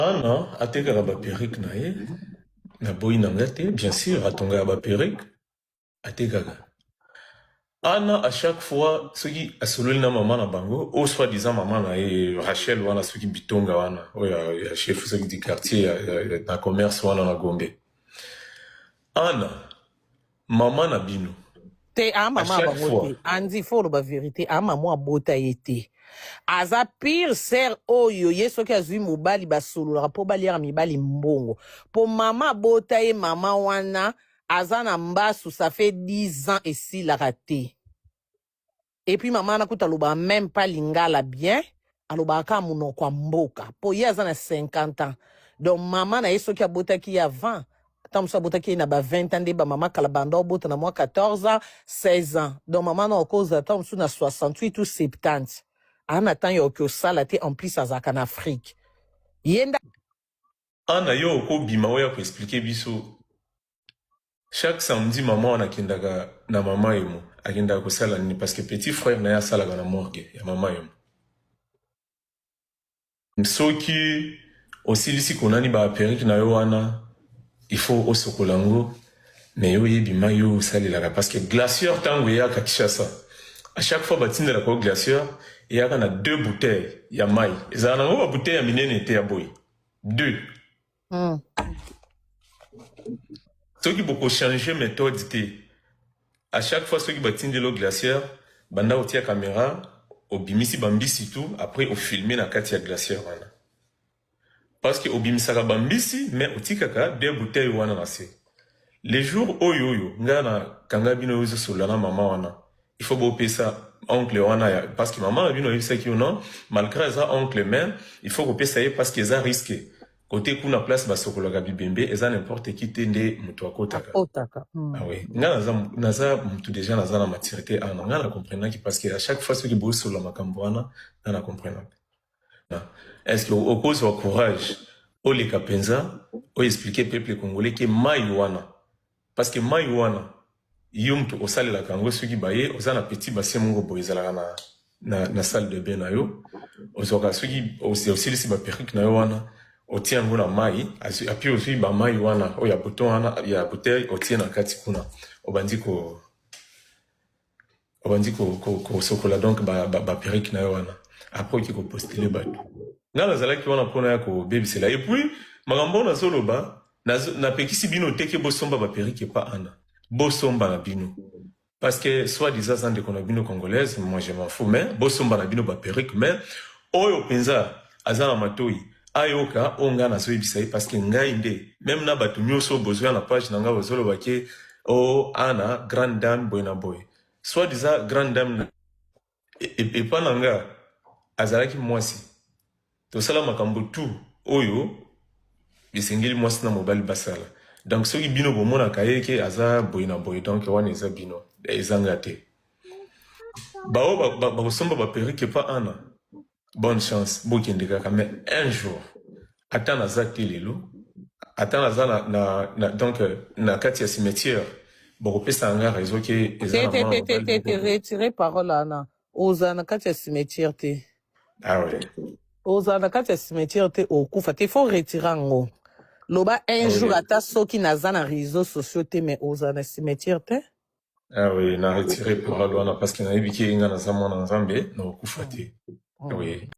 Ana atekaka ba perruque na ye, naboyi na nga te, bien sûr atongaka ba perruque, atekaka. Ana à chaque fois soki asololi na mama na bango, oyo soit disant mama na ye Rachel wana, soki bitonga wana oyo ya chef soki du quartier na commerce wana na Gombe. Ana mama na bino te a à mama ya chaque bango fois te. Andi fo oloba vérité, a mama abota ye te, aza pire sœur oyo ye soki azwi mobali basololaka mpo baliaka mibali mbongo, mpo mama abota ye. Mama wana aza na mbasu, ça fait 10 ans esilaka te. Et puis mama wana kuta alobaka même pas lingala bien, alobaka kaka monoko ya mboka, mpo ye aza na 50 ans. Donc mama na ye soki abotaki ye avant, ntango mosusu abotaki ye na ba 20 ans, nde bamama kala banda obota na mwa 14 ans, 16 ans. Donc mama na okozala ntango mosusu na 68 ou 70, aa na temps ya oki osala te. En plus azalaka na Afrique, ye nde. Ana, yo okobima oyo akoexpliquer biso. Chaque samedi mama wana akendaka na mama Yemo, akendaka kosala nini? Parce que petit frère na ye asalaka na morgue ya mama Yemo. Soki osilisi konani baperruque na yo wana, il faut osokola yango, mais yo oyebi mai yo osalelaka, parce que glacière ntango eyaka Kinshasa, à chaque fois batindelaka yo glacière, eyaka na deux bouteilles ya mai. Ezala nango babouteille ya minene te, ya boye, deux. Soki bokochanger méthode te, à chaque fois soki batindeli yo glacière, banda otia caméra, obimisi bambisi tout, après ofilmer na kati ya glacière wana, parce que obimisaka bambisi mais otikaka deux bouteilles wana na se. Les jours oyo oyo ngai na kanga bino oyo ozosolola na mama wana, il faut bopesa oncle wana ya, parce que mama na bino oyebisaki yo non, malgré eza oncle, mais il faut kopesa ye, parce que eza risque kote kuna place basokolaka bibembe, eza n'importe qui te nde moto akotaka. Akotaka. Ah oui, nga naza mutu déjà naza na maturité ana, nga na comprenaki, parce que à chaque fois soki bosolola makambo wana, nga na comprenaki. Est ce que okozwa courage oleka mpenza oexpliquer peuple congolais ke mai wana, parce que mai wana yo moto osalelaka yango, soki baye oza na petit bassin moko boye ezalaka na salle de bain na yo, ozwaka soki osilisi baperruque na yo wana, otie yango na mai, api ozwi bamai wana oyo ya bouton wana ya bouteille, otie na kati kuna, obandi kosokola donc baperruque na yo wana. Après oki kopostuler bato. Nga nazalaki wana mpona ya kobebisela. Et puis makambo oyo nazoloba, napekisi bino te ke bosomba baperruque epa Ana. Bosomba na bino, parce que soit disant aza ndeko na bino congolaise, moi je m'en fous, mais bosomba na bino baperruque. Mais oyo mpenza aza na matoi ayoka oyo ngai nazoyebisa ye, parce que ngai nde même na bato nyonso bozwa na page na ngai bozoloba ke o Ana grande dame boye na boye, soit disant grande dame, epa na nga azalaki mwasi, tosala makambo tu oyo esengeli mwasi na mobali basala. Donc soki bino bomonaka ye ke aza boye na boye, donc wana eza bino, ezanga te. Bao bakosomba baperruque epa Ana, bonne chance, bokende kaka. Mais un jour, ata naza te lelo, ata naza na donc na kati ya cimetière, bokopesa nga raison ke eza Te na te mwana te te mobali te te moko. Retire parole wana. Ozala na kati ya cimetière te. Ah ouais. Ozala na kati ya cimetière te, okufa te. Faut retire yango. Loba un jour, ata soki naza na réseaux sociaux te, mais ozala na cimetière te. Ah oui, na retire parole wana parce que nayebi ke nga naza mwana Nzambe, nakokufa te. Oui.